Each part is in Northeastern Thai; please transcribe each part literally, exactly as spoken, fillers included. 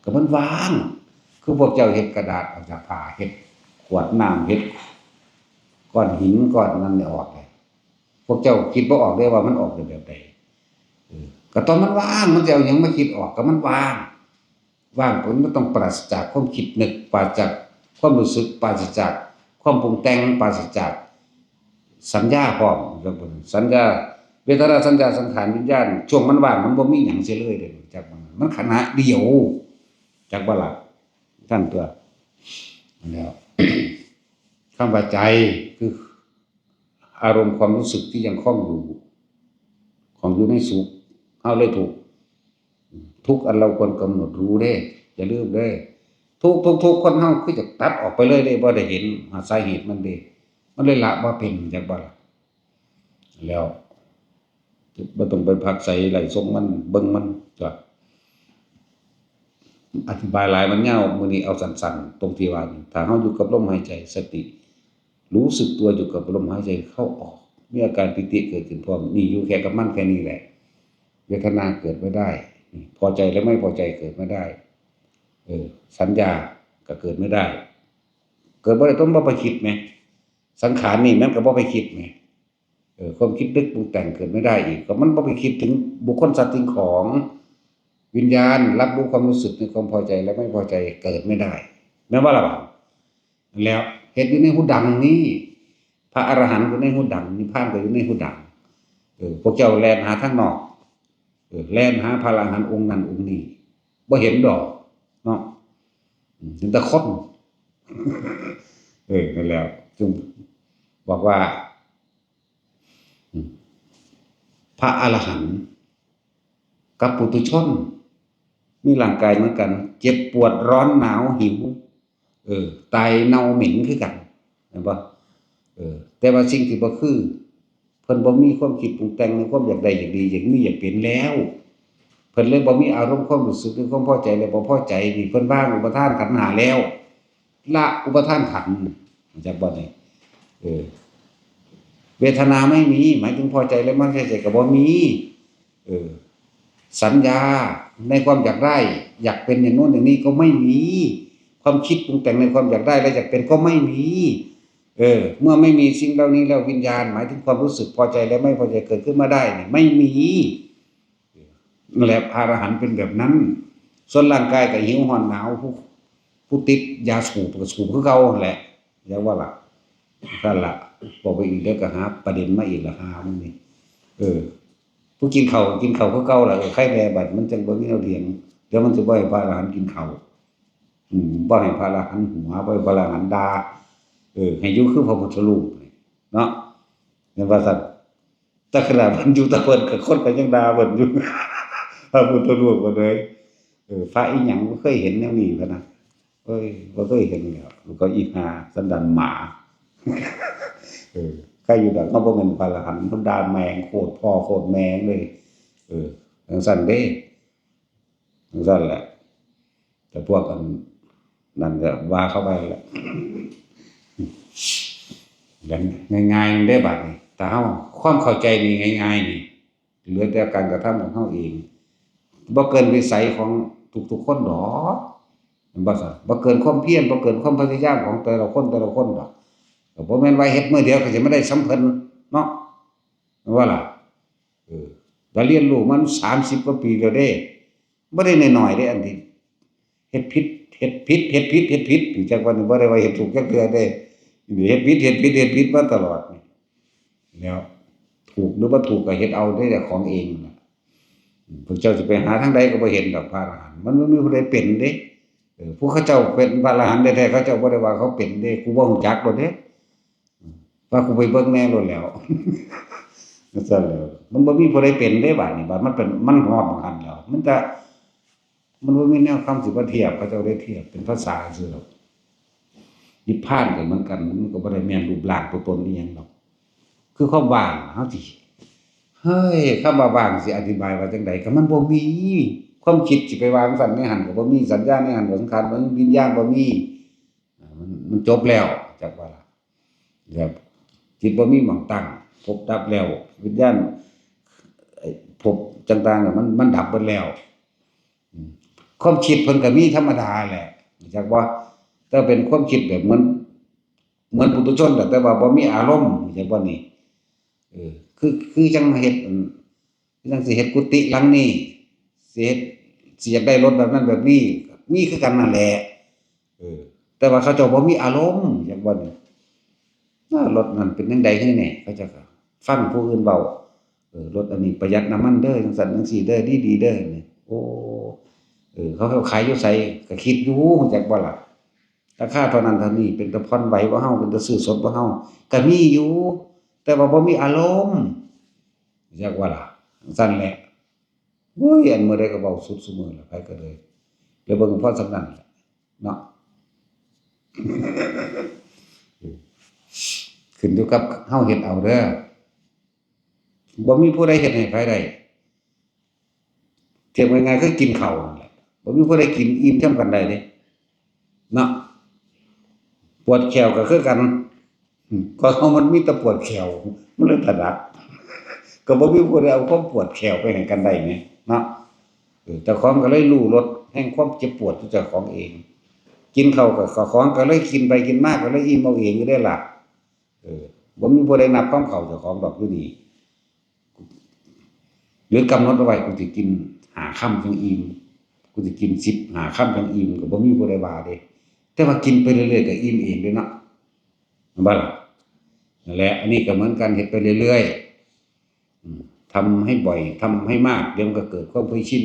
ก็มันว่าง คือพวกเจ้าเฮ็ดกระดาษออกจากผ้า เฮ็ดขวดน้ำ เฮ็ดก้อนหินก้อนนั้นนี่ออกเลย พวกเจ้าคิดบ่ออกเลยว่ามันออกเป็นแบบใด เออ ก็ตอนมันว่าง มันจะเอาหยังมาคิดออก ก็มันว่าง ว่าง มันต้องปราศจากความคิดนึก ปราศจากความรู้สึก ปราศจากความปรุงแต่ง ปราศจากสัญญาพร้อม สัญญา เวทนา สัญญา สังขาร วิญญาณ ช่วงมันว่าง มันบ่มีหยังเสียเลยเด้ จักมัน มันขณะเดียว จักบ่ล่ะ ท่านตัว แล้ว คำว่าใจ คือ อารมณ์ความรู้สึกที่ยังคล่องอยู่ ของอยู่ในสุข เฮาเลยทุกข์ ทุกข์อันเราควรกำหนดรู้เด้ อย่าลืมเด้ ทุกข์ ทุกข์ ทุกข์ คนเฮาคือจะตัดออกไปเลยเด้ บ่ได้เห็นหาสาเหตุมันเด้ มันเลยละบ่เป็น จักบ่ล่ะ แล้ว บ่ต้องไปพักใส่ไล่ส่งมัน เบิ่งมัน จ้ะ อธิบายหลายมันยาว มื้อนี้เอาสั้นๆ ตรงที่ว่านี่ ถ้าเฮาอยู่กับลมหายใจ สติ รู้สึกตัวอยู่กับลมหายใจเข้าออก มีอาการปีติเกิดขึ้นพร้อม นี่อยู่แค่กับมันแค่นี้แหละ เวทนาเกิดไม่ได้ พอใจและไม่พอใจเกิดไม่ได้ เออ สัญญาก็เกิดไม่ได้ เกิดบ่ได้ ต้องบ่ไปคิดแหม สังขารนี่มันก็บ่ไปคิดแหม เออ ความคิดนึกปรุงแต่งเกิดไม่ได้อีก ก็มันบ่ไปคิดถึงบุคคลสัตว์สิ่งของ วิญญาณรับรู้ความรู้สึกในความพอใจและไม่พอใจเกิดไม่ได้ แม่นบ่ล่ะบ่า แล้วเฮ็ดอยู่ในหูดังนี่ พระอรหันต์อยู่ในหูดัง นิพพานก็อยู่ในหูดัง เออ พวกเจ้าแล่นหาทางนอก เออ แล่นหาพระอรหันต์องค์นั้นองค์นี้ บ่เห็นดอก เนาะ อืม เห็นแต่คน เออ นั่นแหละ จึงบอกว่า อืม พระอรหันต์กับปุถุชน มีร่างกายเหมือนกัน เจ็บปวดร้อนหนาวหิว เออ ตายเน่าเหม็นคือกัน เห็นบ่ เออ แต่ว่าสิ่งที่บ่คือ เพิ่นบ่มีความคิดปรุงแต่งในความอยากได้ อยากดี อยากมี อยากเป็นแล้ว เพิ่นเลยบ่มีอารมณ์ความรู้สึกในความพอใจและบ่พอใจ นี่เพิ่นวางอุปาทานขันธ์ห้าแล้ว ละอุปาทานขันธ์ รู้จักบ่นี่ เออ เวทนาไม่มี หมายถึงพอใจและไม่พอใจก็บ่มี เออ สัญญาในความอยากได้ อยากเป็นอย่างโน้นอย่างนี้ก็ไม่มี ความคิดปรุงแต่งในความอยากได้และอยากเป็นก็ไม่มี เออ เมื่อไม่มีสิ่งเหล่านี้แล้ว วิญญาณ หมายถึงความรู้สึกพอใจและไม่พอใจเกิดขึ้นมาได้นี่ ไม่มี นั่นแหละ พระอรหันต์เป็นแบบนั้น ส่วนร่างกายก็หิวร้อนหนาว ผู้ ผู้ติดยาสูบก็สูบคือเก่านั่นแหละ เรียกว่าล่ะ นั่นล่ะ บอกไปอีกเดี๋ยวก็หาประเด็นมาอีกละ หามึงนี่ เออ ผู้กินข้าวก็กินข้าวคือเก่าล่ะ เออ ไข่แน่บัดมันจังบ่มีแนวเถียง เดี๋ยวมันจะบ่ให้พระอรหันต์กินข้าว อืม บ่ให้พระอรหันต์หัว บ่ให้พระอรหันต์ด่า เออ ให้อยู่คือพระพุทธรูปนี่ เนาะ แม่นว่าซั่น แต่ขนาดเพิ่นอยู่แต่เพิ่นก็คนก็ยังด่าเพิ่นอยู่ พระพุทธรูปก็เลย เออ พระอีหยังบ่เคยเห็นแนวนี้พะนะ เอ้ย บ่เคยเห็นแล้ว แล้วก็อีห่าสันดานหมา เออ ใครอยู่ดอก เฮาบ่แม่นพระอรหันต์ เพิ่นด่าแม่งโคตรพ่อโคตรแม่งเลย เออ จั่งซั้นเด้ จั่งซั้นแหละ แต่พวกอันนั้นก็ว่าเข้าไปแหละ อย่างง่ายๆ เด้บัดนี้ ถ้าเฮา ความเข้าใจนี่ง่ายๆ นี่ เหลือแต่การกระทำของเฮาเอง บ่เกินวิสัยของทุกๆ คนดอก แม่นบ่ซะ บ่เกินความเพียร บ่เกินความพยายามของแต่ละคน แต่ละคนดอก ก็บ่แม่นว่าเฮ็ดมื้อเดียวก็สิมาได้ส่ำเพิ่นเนาะ แม่นบ่ล่ะ เออ ก็เรียนรู้มันสามสิบกว่าปีแล้วเด้ บ่ได้น้อยๆ เด้ อันที่เฮ็ดผิด เฮ็ดผิด เฮ็ดผิด เฮ็ดผิด จักวันนี้บ่ได้ว่าเฮ็ดถูกจักเทื่อเด้ เฮ็ดผิด เฮ็ดผิด เฮ็ดผิดมาตลอดนี่ แล้ว ถูกหรือบ่ถูกก็เฮ็ดเอาได้แต่ของเองน่ะ อืม พวกเจ้าสิไปหาทางใดก็บ่เห็นดอกพระอรหันต์ มันบ่มีผู้ใดเป็นเด้ เออ ผู้เขาเจ้าเป็นพระอรหันต์แท้ๆ เขาเจ้าบ่ได้ว่าเขาเป็นเด้ กูบ่รู้จักดอกเด้ อืม ว่ากูไปเบิ่งแหน่โลดแหล้ว จั่งซั้นแหล้ว มันบ่มีผู้ใดเป็นเด้ บาดนี้ บาดมันเป็น มันฮอดหม่องหั้นแล้ว มันจะ มันบ่มีแนวคำสิมาเทียบ เขาเจ้าได้เทียบเป็นภาษาซื่อดอก นิพพานก็เหมือนกัน มันก็บ่ได้แม่นรูปร่างตัวตนอีหยังดอก คือความว่าง เฮาสิ เฮ้ย คำว่าว่างสิอธิบายว่าจั่งใด ก็มันบ่มี ความคิดสิไปวางซั่นในหั้นก็บ่มี สัญญาในหั้นก็สังขารบ่มี วิญญาณบ่มี อ่า มัน มันจบแล้ว จักว่าล่ะ ครับ จิตบ่มีหม่องตั้ง ภพดับแล้ว วิญญาณ ไอ้ภพต่างๆน่ะ มัน มันดับเบิดแล้ว อืม ความคิดเพิ่นก็มีธรรมดาแหละ รู้จักบ่? แต่เป็นความคิดแบบเหมือน เหมือนปุถุชนแหละ แต่ว่าบ่มีอารมณ์ รู้จักบ่นี่? เออ คือ คือจั่งเฮ็ด อืม คือจั่งสิเฮ็ดกุฏิหลังนี้ สิเฮ็ด สิอยากได้รถแบบนั้นแบบนี้ มีคือกันนั่นแหละ เออ แต่ว่าเขาเจ้าบ่มีอารมณ์ จักว่านี่ ว่ารถนั่นเป็นจั่งใด๋แน่ เขาเจ้าก็ฟังผู้อื่นเว้า เออ รถอันนี้ประหยัดน้ำมันเด้อ จั่งซั้นจั่งซี้เด้อ ดีๆ เด้อ นี่ โอ้ เออ เขา เขาขายอยู่ไส ก็คิดอยู่ รู้จักบ่ล่ะ ราคาเท่านั้นเท่านี้ เป็นตาผ่อนไหวบ่เฮา เป็นตาซื้อสดบ่เฮา ก็มีอยู่ แต่ว่าบ่มีอารมณ์ รู้จักบ่ล่ะ จั่งซั้นแหละ โอ้ย อันมื้อใด๋ก็เว้าสุดซุมื้อล่ะ ไผก็เลย แล้วเบิ่งพอส่ำนั้นแหละเนาะ ขึ้นอยู่กับเฮาเฮ็ดเอาเด้อ บ่มีผู้ใด๋เฮ็ดให้ไผได้ เทียบง่ายๆ คือกินข้าวนั่นแหละ บ่มีผู้ใด๋กินอิ่มส่ำกันได้เด้ เนาะ ปวดแข้วก็คือกัน อืม ก็เฮามันมีแต่ปวดแข้ว มันเลยถนัด ก็บ่มีผู้ใด๋เอาความปวดแข้วไปให้กันได้แหม เนาะ เออ เจ้าของก็เลยรู้รสแห่งความเจ็บปวดของเจ้าของเอง กินข้าวก็ เจ้าของก็เลยกินไปกินมาก็เลยอิ่มเอาเองอยู่เด้ล่ะ เออ บ่มีผู้ใด๋นับคำข้าวเจ้าของดอกอยู่นี่ หรือกำหนดเอาไว้ กูสิกินห้าคำจั่งอิ่ม กูสิกินสิบห้าคำจั่งอิ่ม ก็บ่มีผู้ใด๋ว่าเด้ แต่ว่ากินไปเรื่อยๆ ก็อิ่มเองเด้เนาะ แม่นบ่ล่ะ? นั่นแหละ อันนี้ก็เหมือนกัน เฮ็ดไปเรื่อยๆ อืม ทำให้บ่อย ทำให้มาก เดี๋ยวมันก็เกิดความเคยชิน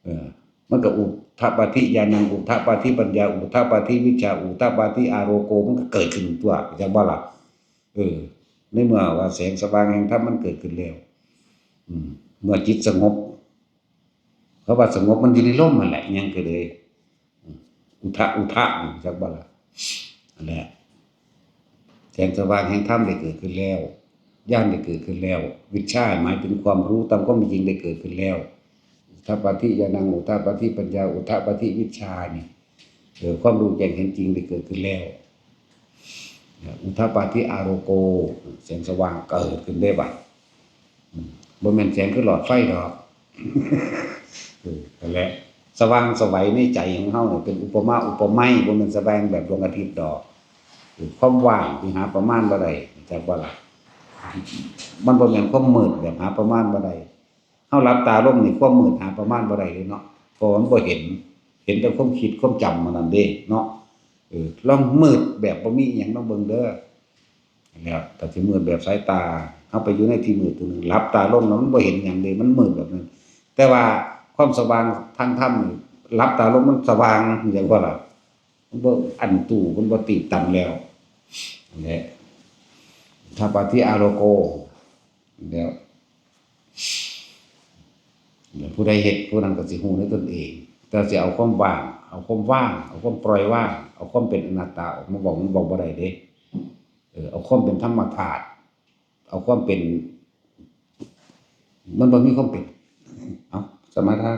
เออ มันก็อุทปาทิญาณัง อุทปาทิปัญญา อุทปาทิวิชชา อุทปาทิอาโลโก มันก็เกิดขึ้นตัว เข้าใจบ่ล่ะ? เออ ในเมื่อว่าแสงสว่างแห่งธรรมมันเกิดขึ้นแล้ว อืม เมื่อจิตสงบ เพราะว่าสงบมันอยู่ในลมนั่นแหละ ยังก็เลย อืม อุทะ อุทะ นี่จักบ่ล่ะ? นั่นแหละ แสงสว่างแห่งธรรมได้เกิดขึ้นแล้ว ญาณได้เกิดขึ้นแล้ว วิชชาหมายถึงความรู้ตามความเป็นจริงได้เกิดขึ้นแล้ว อุทปาทิญาณัง อุทปาทิปัญญา อุทปาทิวิชชานี่ เออ ความรู้แจ้งเห็นจริงได้เกิดขึ้นแล้ว อุทปาทิอาโลโก แสงสว่างเกิดขึ้นได้บัด อืม บ่แม่นแสงคือหลอดไฟดอก เออ นั่นแหละ สว่างไสวในใจของเฮานี่เป็นอุปมาอุปไมย บ่แม่นสว่างแบบดวงอาทิตย์ดอก เออ ความว่างที่หาประมาณบ่ได้ จักบ่ล่ะ? มันบ่แม่นความมืดแบบหาประมาณบ่ได้ เฮาหลับตาลงนี่ความมืดหาประมาณบ่ได้เลยเนาะ เพราะว่ามันบ่เห็น เห็นแต่ความคิดความจำมันนั่นเด้เนาะ เออ ลองมืดแบบบ่มีอิหยังลองเบิ่งเด้อ แล้วถ้าสิมืดแบบสายตา เฮาไปอยู่ในที่มืดตัวหนึ่ง หลับตาลงแล้วมันบ่เห็นหยังเลย มันมืดแบบนั้น แต่ว่าความสว่างทางธรรมนี่ หลับตาลงมันสว่าง จักบ่ล่ะ? มันบ่อั้นตู้ มันบ่ตีบตันแล้ว นั่นแหละ อุทปาทิอาโลโก แล้ว แล้วผู้ใดเฮ็ด ผู้นั้นก็สิฮู้ในตนเอง แต่สิเอาความว่าง เอาความว่าง เอาความปล่อยวาง เอาความเป็นอนัตตาออกมาเว้า มันเว้าบ่ได้เด้ เออ เอาความเป็นธรรมธาตุ เอาความเป็น มันบ่มีความเป็น เอา สมาทาน